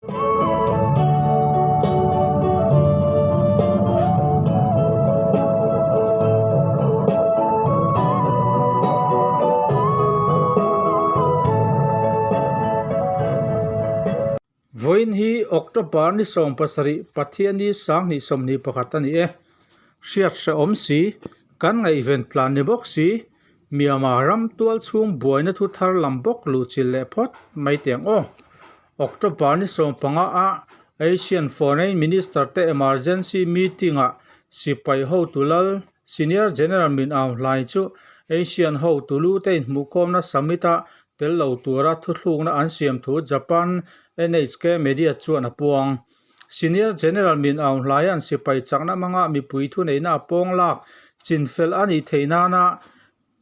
Vawiin hi October ni 17 Pathianni 2021 a ni e. Hriat hrehawm si, kan ngaihven tlan ni bawk si, Myanmar ram tual chhung buaina thu thar lam bawk luhchilh leh phawt mai teh ang aw. October ni 15 a Asian Foreign Minister te emergency meeting ah sipai hotu lal Senior General Min Aung Hlaing chu Asian hotu lu te inhmuhkhawmna summit ah tel lo tura thuthlukna an siam thu Japan NHK media chuan a puang. Senior General Min Aung Hlaia'n sipai chakna hmanga mipui thuneihna a pawng lak chinfel a nih theih nana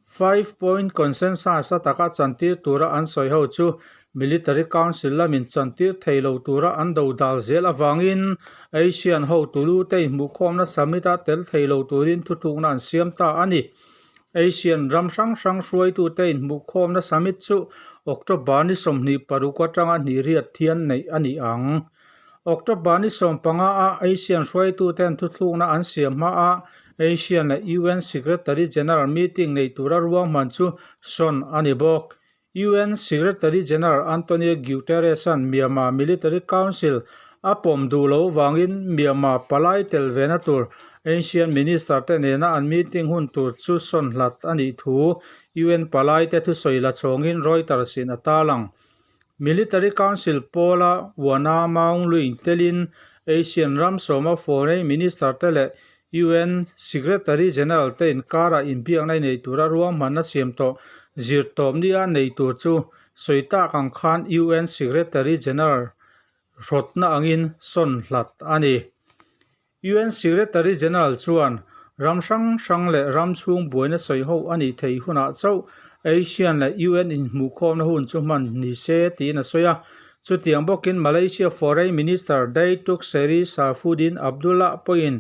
Five Point Consensus a taka chantir tura an sawi ho chu Military Council lamin chantir thei lo tura an do dal zel avangin Asian hotu lu te inhmuhkhawmna summit-a tel thei lo turin thutlukna an siam ta a ni. Asian ram hrang hrang hruaitute inhmuhkhawmna summit chu October ni 26 atanga hnihriat thian neih a ni ang. October ni 15 a Asian hruaituten thuthlukna an siam hmaa Asian leh UN Secretary General meeting nei tura ruahman chu sawn a ni bawk. UN Secretary General Antonio Guterres-a'n Myanmar Military Council a pawm duh loh vangin Myanmar palai tel vena tur Asian Minister te nena an meeting hun tur chu sawn hlat a nih thu UN palai te thusawi la chhawngin Reuters in a tarlang. Military Council pawla Wana Maung Lwin telin Asian ram sawma Foreign Minister te leh UN Secretary General te inkarah inbiakna nei tura ruahmanna siam tawh zirtawp nia nei tur chu sawi tak ang khan UN Secretary General hrawtna angin sawn hlat a ni. UN Secretary General chuan ram hrang hrang leh ram chhung buaina sawi ho a nih theih hunah chauh Asian leh UN inhmuhkhawmna hun chu hman ni se tiin a sawi a. Chutiang bawkin Malaysia Foreign Minister Datuk Seri Saifuddin Abdullah pawhin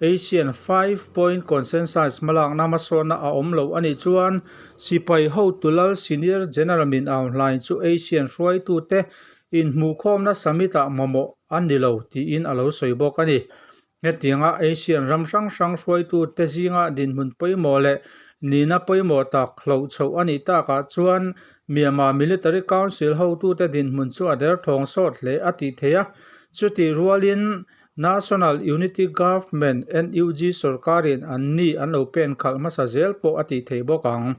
Asian Five Point Consensus hmalakna hmasawnna a awm lo a nih chuan sipai hotu lal Senior General Min Aung Hlaing chu Asian hruaitute inhmuhkhawmna summit-ah mamawh a ni lo tiin a lo sawi bawk a ni. Hetianga Asian ram hrang hrang hruaitute zinga dinhmun pawimawh leh nihna pawimawh tak hloh chhoh a nih takah chuan Myanmar Military Council hotute dinhmun chu a derthawng sawt hle a tih theih a. Chutih rualin National Unity Government, NUG, sorkarin an ni an lo pen khalh hmasa zel pawh a tih theih bawk ang.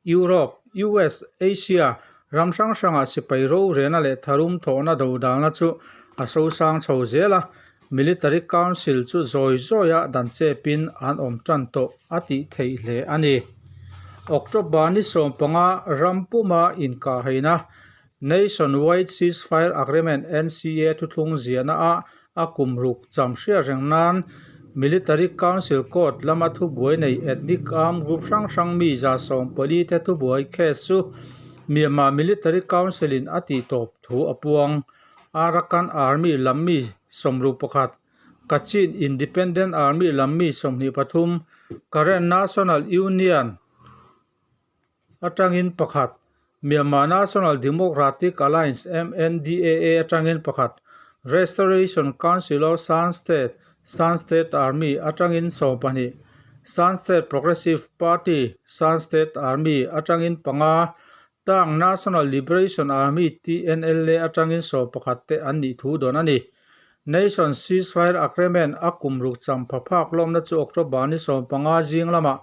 Europe, US, Asia ram hrang hrangah sipai rorelna leh tharum thawhna dodalna chu a sosang chho zel a, Military Council chu zawi zawia dan chepin an awm tan tawh a tih theih hle a ni. October ni 15 ram puma inkahheina Nationwide Ceasefire Agreement, NCA, thuthlung ziahna ah A kum ruk cham hriat reng nan Military Council Court lama thubuai nei ethnic armed group hrang hrang mi 140 te thubuai case chu Myanmar Military Council in a tih tawp thu a puang. Arakan Army lam mi 61, Kachin Independent Army lam mi 23, Karen National Union atangin pakhat, Myanmar National Democratic Alliance, MNDAA, atangin pakhat, Restoration Council of Shan State, Shan State Army, atangin 12, Shan State Progressive Party, Shan State Army, atangin panga, Tang National Liberation Army, TNLA, atangin 11 te an nih thu dawn a ni. Nation Ceasefire Agreement a kum ruk champha phak lawmna chu October ni 15 zing lamah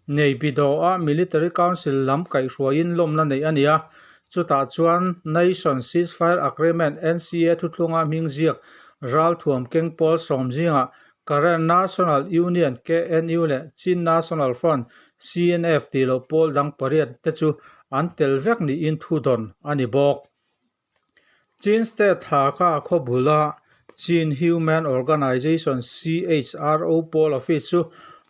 Naypyidaw-a Military Council lam kaihhruaiin lawmna neih a ni a. Chutah chuan Nation Ceasefire Agreement, NCA, thuthlunga hming ziak ralthuam keng pawl sawm zingah Karen National Union, KNU, leh Chin National Front, CNF, tih loh pawl dang pariat te chu an tel vek niin thudawn a ni bawk. Chin State Hakha khawbula Chin Human Organization, CHRO, pawl office chu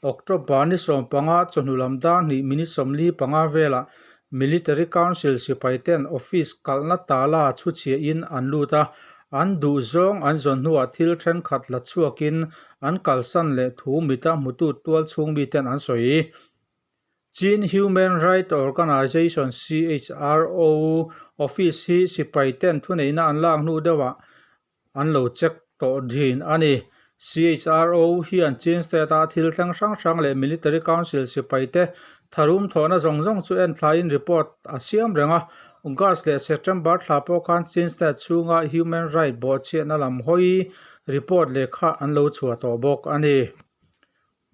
October ni 15 chawhnu lam dar hnih minute 45 velah Military Council sipai ten office kalhna tala chhuchhiahin an lut a, an duh zawng an zawn hnuah thil thenkhat la chhuakin an kalsan leh thu mita hmutu tual chhung miten an sawi. Chin Human Right Organization, CHRO, office hi sipai ten thuneihna an lak hnu deuhah an lo check tawh thin a ni. CHRO hian Chin State-a thil thleng hrang hrang leh Military Council sipai te tharum thawhna zawng zawng chu en thlaiin report a siam reng a. August leh September thla pawh khan Chin State chhunga human right bawhchhiatna lam hawi report lehkha an lo chhuah tawh bawk a ni.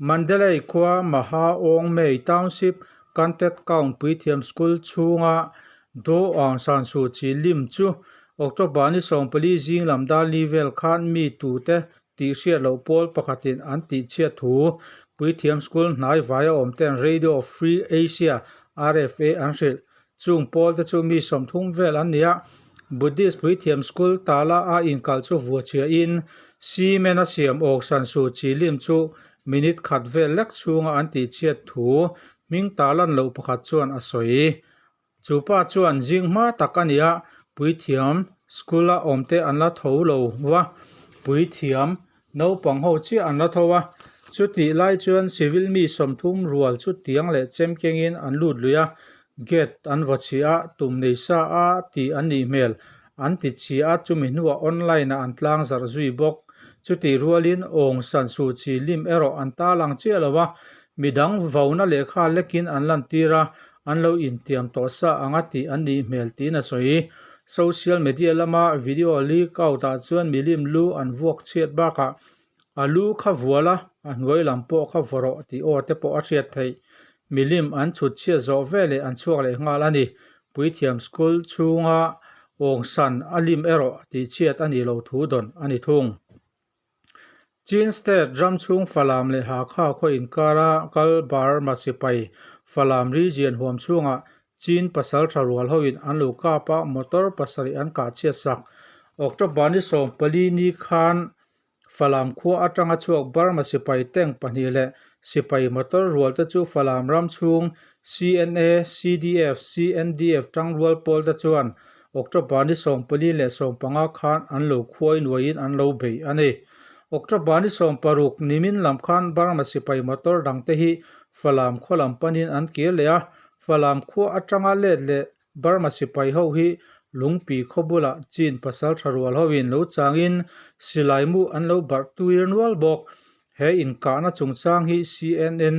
Mandalay khua Maha Aung Mei Township Kantet Kaung Puithiam School chhunga Daw Aung San Suu Kyi lim chu October ni 14 zing lam dar li vel khan mi tute tih hriat loh pawl pakhatin an tihchhiat thu Puithiam School hnai vaia awmten Radio Free Asia, RFA, an hrilh. Chung pawl te chu mi 30 vel an ni a, Buddhist puithiam school tala a inkalh chu vuachhia in cement a siam awk San Suu Kyi lim chu minute khat vel lek chhunga an tihchhiat thu hming talan loh pakhat chuan a sawi. Chu pa chuan zing hma tak a ni a, puithiam school a awm te an la tho lo va, puithiam Naupang ho chiah an la tho a, chutih lai chuan civil mi 30 rual chu tiang leh chem kengin an lut lui a, gate an vaw chhiah a, tum nei sa a tih an nih hmel an ti chhiah a, chumi hnuah online ah an tlang zarh zui bawk. Chutih rualin Aung San Suu Kyi lim erawh an tarlang chiah lo a, midang vauna lehkha lekin an lantir a, an lo intiam tawh sa ang a tih an nih hmel tiin a sawi. Social media lama video leak out ah chuan milim lu an vuak chhiat bakah a lu kha vual a, a hnuai lam pawh kha vaw rawh tih aw te pawh a hriat theih. Milim an chhut chhiat zawh veleh an chhuak leh nghal a ni. Puithiam school chhunga awngsan a lim erawh tih chhiat a nih loh thu dawn a ni thung. Chin State ram chhung Falam leh Hakha khaw inkara kal Burma sipai Falam region huam chhungah Chin pasaltha rual hoin an lo kap a, motor pasarih an kah chhiat sak. October ni 14 ni khan Falam khua atanga chhuak Burma sipai tank pahnih leh sipai motor rual te chu Falam ram chhung CNA, CDF, CNDF tangrual pawl te chuan October ni 14 leh 15 khan an lo khuai nuaiin an lo bei a ni. October ni 16 nimin lam khan Burma sipai motor dangte hi Falam khaw lam panin an kir leh a, Falam khua atanga let leh Burma sipai ho hi Lungpi khaw bulah Chin pasal tha rual hoin lo changin silai mu an lo barh tuir nual bawk. He inkahna chungchang hi CNN,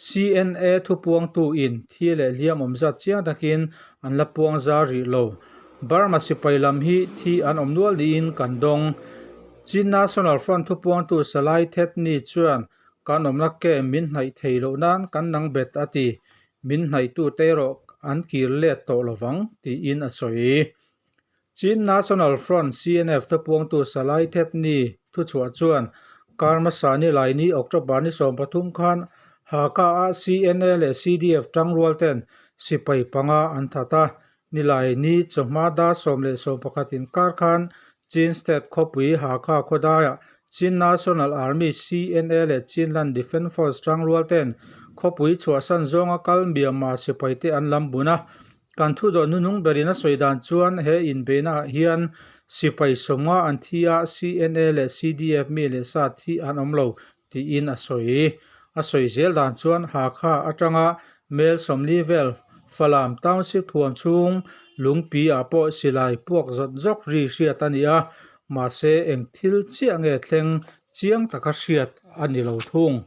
CNA thupuangtu in thi leh hliam awm zat chiang takin an la puang zar rih lo. Burma sipai lam hi thi an awm nual niin kan dawng. Chin National Front thupuangtu Salai Thet Ni chuan kan awmna camp min hnaih thei loh nan kan nang bet a ti. Min hnaihtute erawh an kir let tawh lovang tiin a sawi. Chin National Front, CNF, thupuangtu Salai Thet Ni thuchhuah chuan kar hmasa ni lai ni October ni 13 khan Hakha-ah CNA leh CDF tangrual ten sipai panga an that a. Nilai ni chawhma dar 10 leh 11 inkar khan Chin State khawpui Hakha khawdaiah Chin National Army, CNA, leh Chinland Defence Force tangrual ten khawpui chhuahsan zawnga kal Myanmar sipaite an lam bun a. Kan thu dawh nunung berin a sawi dan chuan he inbeihna ah hian sipai 50 an thi a, CNA leh CDF mi leh sa thi an awm lo tiin a sawi. A sawi zel dan chuan Hakha atanga mel 40 vel Falam Township thuam chhung Lungpi ah pawh silai puak zawt zawk ri hriat a ni a, mahse eng thil chiah nge thleng chiang taka hriat a ni lo thung.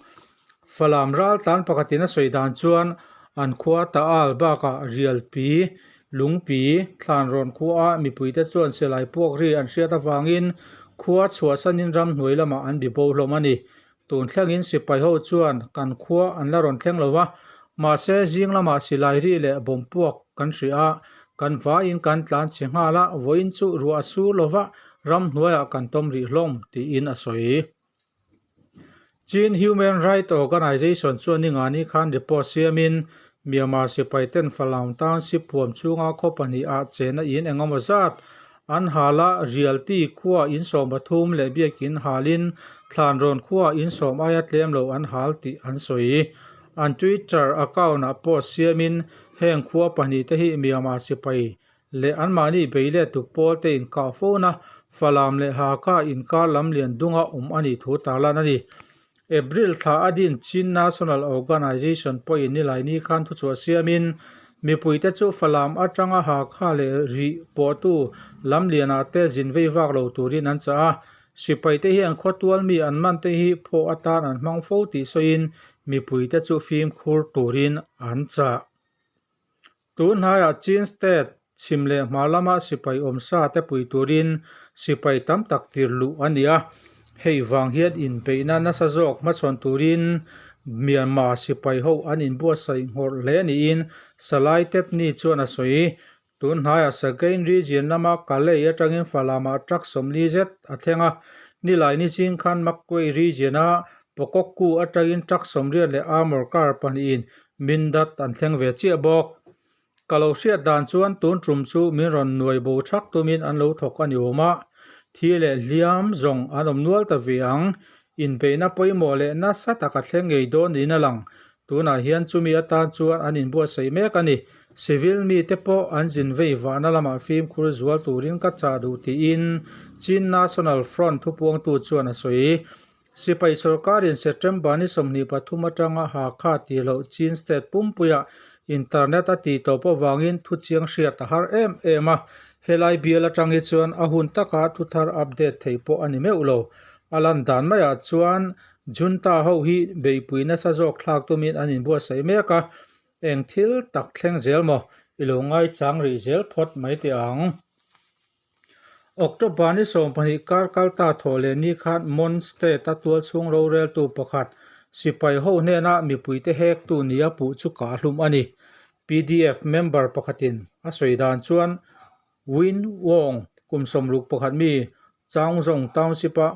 Falam ral tlan pakhatin a sawi dan chuan an khua Taal bakah Rialpi, Lungpi, Thlanrawn khuaa mipuite chuan silai puak ri an hriat avangin khua chhuahsanin ramhnuai lamah an bi bo hlawm a ni. Tun thlengin sipai ho chuan kan khua an la rawn thleng lo va, mahse zing lamah silai ri leh bawm puak kan hria a, kan vaiin kan tlan chhe nghal a, vawiin chu ruah a sur lo va, ramhnuaiah kan tawm rih hlawm, tiin a sawi. Chin Human Rights Organization chuan ningani khan report siamin Myanmar sipai ten Falam Township huam chhunga khaw pahnih ah chena in engemaw zat an hal a, Rialti khua in 13 leh biakin halin Thlanrawn khua in 10 aia tlem lo an hal tih an sawi. An Twitter account ah post siamin heng khua pahnih te hi Myanmar sipai leh anmahni bei let tu pawl te inkah fona Falam leh Hakha inkar lam lian dunga awm a nih thu tarlan a ni. April thla a din Chin National Organization pawhin Nilaini khan thuchhuah siamin mipuite chu Falam atanga Hakha leh Rih pawhtu lamlianah te zin vei vak lo turin an chah a. Sipaite hian khawtual mi an man te hi phaw atan an hmang fo tih sawiin mipuite chu fimkhur turin an chah. Tun hnaiah Chin State chhim leh hma lama sipai awmsa te pui turin sipai tam tak tir luh a ni a. Hei vang hian inbeihna nasa zawk hmachhawn turin Myanmar sipai ho an inbuatsaih nghawrh hle niin Salai Tepni chuan a sawi. Tun hnaiah Sagaing Region lama Kalay atangin Falamah truck 40 zet a thleng a. Nilaini zing khan Magway Region-a Pakokku atangin truck 80 leh armour car pahnihin Mindat an thleng ve chiah bawk. Ka lo hriat dan chuan tun tum chu min rawn nuai bo thak tumin an lo thawk a ni awm a, thi leh hliam zawng an awm nual ta ve ang. Inbeihna pawimawh leh nasa tak a thleng ngei dawn niin a lang. Tunah hian chumi atan chuan an inbuatsaih mek a ni. Civil mite pawh an zin vei vahna lamah fimkhur zual turin ka chah duh tiin Chin National Front thupuangtu chuan a sawi. Sipai sorkarin September ni 23 atanga Hakha tih loh Chin State pumpuiah internet a tih tawp avangin thu chiang hriat a har em em a, helai bial atang hi chuan a hun taka thu thar update thei pawh a ni meuh lo. A lan dan maiah chuan Junta ho hi beihpui nasa zawk thlak tumin an inbuatsaih mek a, eng thil tak thleng zel maw i lo ngaichang rih zel phawt mai teh ang. October ni 20 kar kalta thawh leh ni khan Mon State-a tualchhung roreltu pakhat sipai ho hnena mipuite hektu nia puh chu kah hlum a ni. PDF member pakhatin a sawi dan chuan Win Wong kum 61 mi Chaungzong Township-a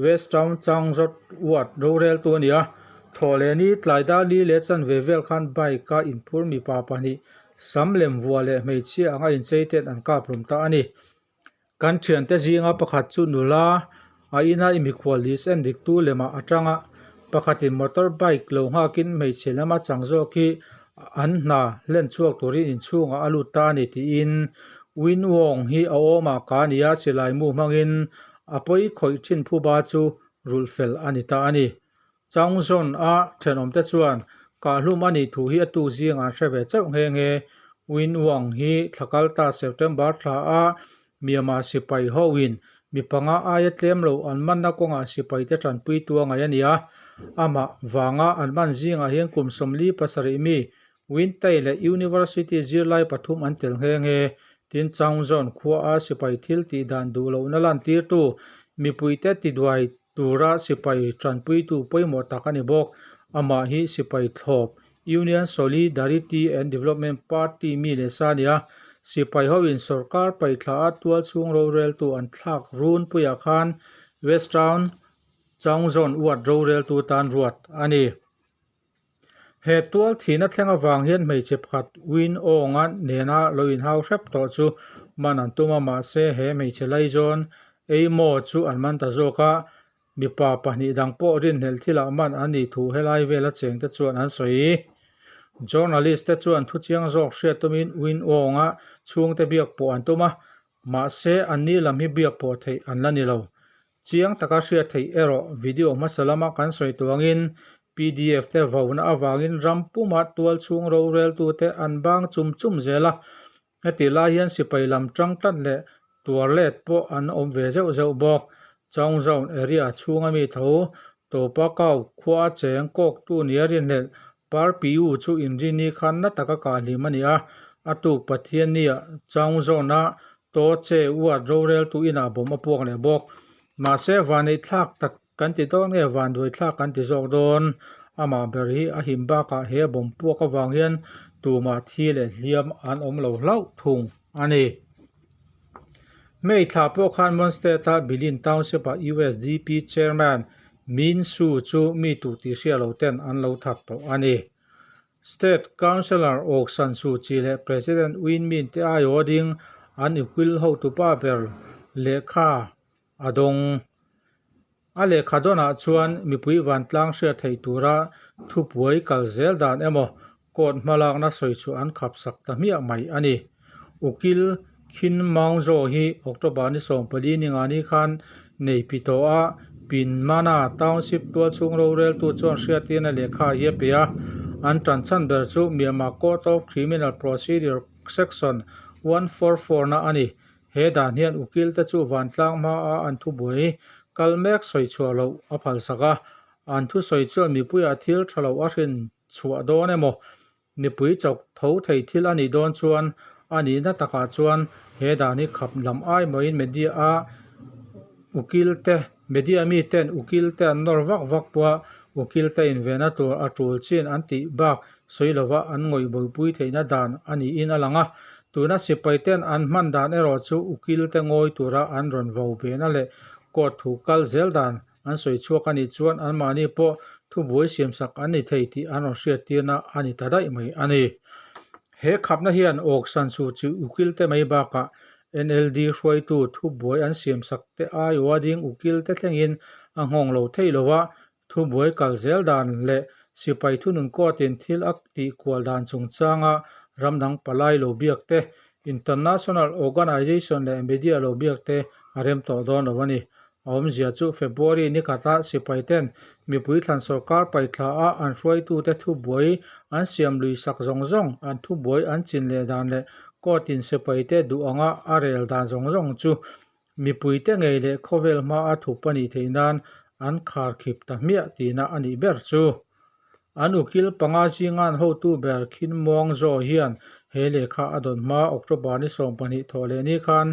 West Town Chaungzot Ward roreltu a ni a. Thawh leh ni tlai dar li leh chanve vel khan bike-a inphur mipa pahnih sam lem vuah leh hmeichhia anga inchei ten an kap hlum ta a ni. Kan thiante zinga pakhat chu nula a ina i mikhual list en diktu lemah a tang a, pakhatin motor bike lo nghakin hmeichhe lama chang zawk hi an hna hlen chhuak turin inchhungah a lut ta a ni tiin Win Wong hi a awmah ka ni a, silai mu hmangin a pawi khawih thin phuba chu rulh fel a ni ta a ni. Changzawn a thenawmte chuan kahhlum a nih thu hi a tu zingah an hre ve chauh nghe nghe. Win Wang hi thla kal ta September thla a Myanmar sipai hoin mi panga aia tlem lo an manna kawngah sipaite tanpui tu a ngaih a ni a. Amah vanga an man zingah hian kum 47 mi Win Tai leh University zirlai pathum an tel nghe nghe. Tin, Changzawn khua a sipai thil tih dan duh lohna lantirtu mipuite tiduai tura sipai tanpuitu pawimawh tak a ni bawk. Amah hi sipai thlawp Union Solidarity and Development Party mi leh sa a ni a, sipai hoin sorkar paihthla a tualchhung roreltu an thlak runpuiah khan West Town Chaungzawn Ward roreltu tan ruat a ni. He tual thihna thleng avang hian hmeichhe pakhat Win Awnga nena lo inhau hrep tawh chu man an tum a, mahse he hmeichhe laizawn Eimaw chu an man ta zawk a, mipa pahnih dang pawh rinhlelh thilah man an nih thu helai vela chengte chuan an sawi. Journalist te chuan thuchiang zawk hriat tumin Win Awnga chhungte biak pawh an tum a, mahse anni lam hi biak pawh theih an la ni lo. Chiang taka hriat theih erawh video hmasa lama kan sawi tuangin PDF te vauna avangin ram puma tualchhung roreltute an bang chum chum zel a, hetih lai hian sipai lam tang tlat leh tuar let pawh an awm ve zeuh zeuh bawk. Chaungzawn area chhunga mi tho Tawpa Kau khua cheng kawktu nia rinhlelh Parpiu chu inrini khan na taka kah hlim a ni a, a tuk Pathiannia Chaungzawna To che uat roreltu inah bawm a puak leh bawk. Mahse vanneih thlak tak kan ti dawn nge vanduai thlak kan ti zawk dawn. Amah ber hi a him bakah he bawm puak avang hian tumah thi leh hliam an awm lo hlauh thung a ni. May thla pawh khan Mon State-a Bilin Township-ah USDP Chairman Min Su chu mi tu tih hria lo ten an lo that tawh a ni. State Councillor Aung San Suu Kyi leh President Win Myint te aiawh ding an ukil hotupa ber lehkha a dawng. A lehkha dawnah chuan mipui vantlang hriat theih tura thupuai kal zel dan emaw court hmalakna sawi chu an khapsak ta hmiah mai a ni. Ukil Khin Maung Zaw hi October ni 14 ni nga ni khan nei pi tawh a. Pyinmana Township tualchhung roreltu chuan hriattirna lehkha hi a pe a, an tanchhan ber chu Myanmar Code of Criminal Procedure Section 144 na a ni. He dan hian ukil te chu vantlang hmaa an thubuai kal mek sawi chhuah loh a phalsak a, an thusawi chuan mipuiah thil tha lo a hrin chhuah dawn emaw Mipui chawk tho thei thil a nih dawn chuan a nihna takah chuan he dan hi khap lam ai mawiin media a ukil te media mi ten ukil te an nawr vak vak pawh a ukil te invenna tur a tul chin an tih bak sawi lova an ngawih bawihpui theihna dan a niin a lang a. Tuna sipai ten an hman dan erawh chu ukil te ngawi tura an rawn vo bena leh court thu kal zel dan An sawi chhuak a nih chuan anmahni pawh thubuai siamsak an ni thei tih an rawn hriattirna a ni ta daih mai a ni. He khapna hian Awksan Su Chi ukil te mai bakah NLD hruaitu thubuai an siamsak te aiawha ding ukil te thlengin a nghawng lo thei lo a, thubuai kal zel dan leh sipai thunun court-in thil a tih kual dan chungchanga ramdang palai lo biak te, international organization leh media lo biak te a rem tawh dawn lo a ni. A awmzia chu February ni khata sipai ten mipui thlan sawrkar paithla a an hruaitute thubuai an siam lui sak zawng zawng, an thubuai an chin leh dan leh court in sipai te duh anga a rel dan zawng zawng chu mipui te ngei leh khawvel hma a thup a nih theih nan an khar khip ta hmiah tihna a nih ber chu. An ukil panga zingan hotu ber Khin Muang Zaw hian he lehkha a dawn hma October ni 20 thawh leh ni khan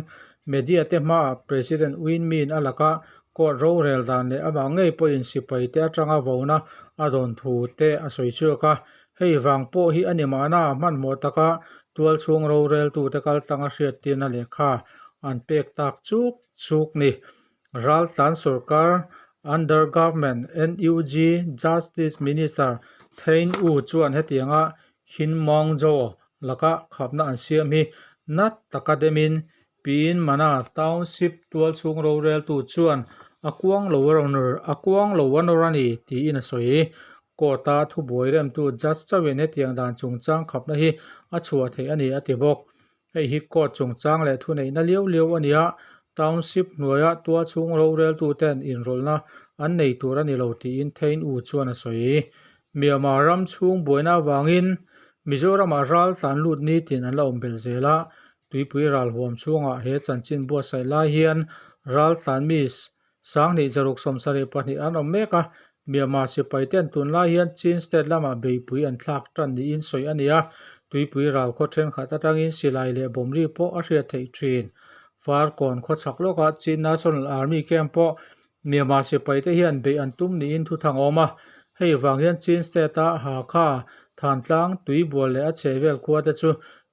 media te hmaah President Win Myint a laka court rorel dan leh amah ngei pawhin sipai te atanga vona a dawn thu te a sawi chhuak a. Hei vang pawh hi a ni mahna hmanhmawh taka tualchhung roreltute kaltanga hriattirna lehkha an pek tak chuk chuk ni. Raltlan sorkar Under Government, NUG, Justice Minister Thein U chuan hetianga Khin Maung Zaw laka khapna an siam hi nat taka demin Pyin Mana Township tualchhung roreltu chuan a kuang lo a kuang lo a nawr a ni tiin a sawi. Court-a thubuai remtu Judge chauhin hetiang dan chungchang khapna hi a chhuah theih a ni a ti bawk. Hei hi court chungchang leh thuneihna liau liau a ni a, township hnuaia tualchhung roreltuten inrawlhna an nei tur a ni lo tiin Thein U chuan a sawi. Myanmar ram chhung buaina avangin Mizoramah ral tlan lut nitin an la awm belh zel a, tuipui ral huam chhungah he chanchin buatsaih lai hian ral tlan mi 2672 an awm mek a, Myanmar sipai ten tunlai hian Chin state lamah beihpui an thlak tan niin sawi a ni a, tuipui ral khaw thenkhat atangin silai leh bawmri pawh a hriat theih thin. Farkawn khaw chhak lawkah Chin National Army camp pawh Myanmar sipai te hian beih an tum niin thuthang a awm a, hei vang hian Chin state-a Hakha, Thantlang, Tuibual leh a chhehvel khua te chu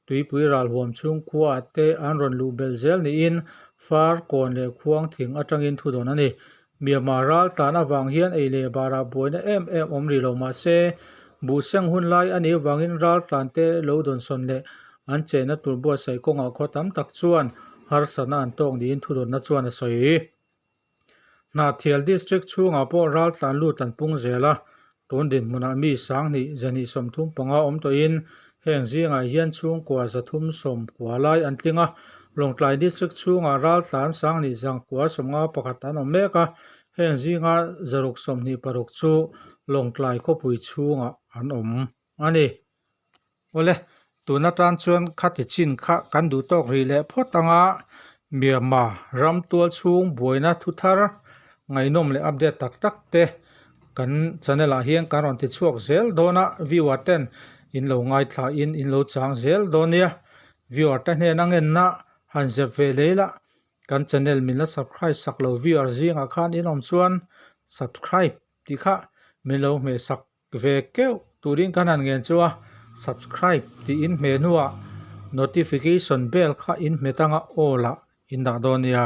Tuipui ral huam chhung khuaah te an rawn luh belh zel niin far, kawn leh khuang thing atangin thu dawn a ni. Myanmar ral tlan avang hian ei leh barah buaina em em awm rih lo mah se, buhseng hun lai a nih avangin ral tlan te lo dawnsawn leh an chenna tur buatsaih kawngah khaw tam tak chuan harsatna an tawk niin thudawnna chuan a sawi. Hnahthial District chhungah pawh ral tlan lut an pung zel a, tun dinhmunah mi 10,000 235 awm tawhin heng zingah hian chhungkua 390 lai an tling a. Lawngtlai District chhungah ral tlan 2,951 an awm mek a, heng zinga 626 chu Lawngtlai khawpui chhungah an awm a ni. Awle, tun atan chuan khati chin kha kan duh tawk rih leh phawt anga Myanmar ram tual chhung buaina thu thar ngaihnawm leh update tak tak te kan channel ah hian kan rawn ti chhuak zel dawn a, viewer ten in lo ngaithla in in lo chang zel dawn nia. Viewer te hnena ngenna han zep ve lei la, kan channel min la subscribe sak lo viewer zingah khan in awm chuan subscribe tih kha min lo hmeh sak Ve keuh turin kan han ngen chu a, subscribe tih in hmeh hnuah notification bell kha in hmet anga all ah in dah dawn nia.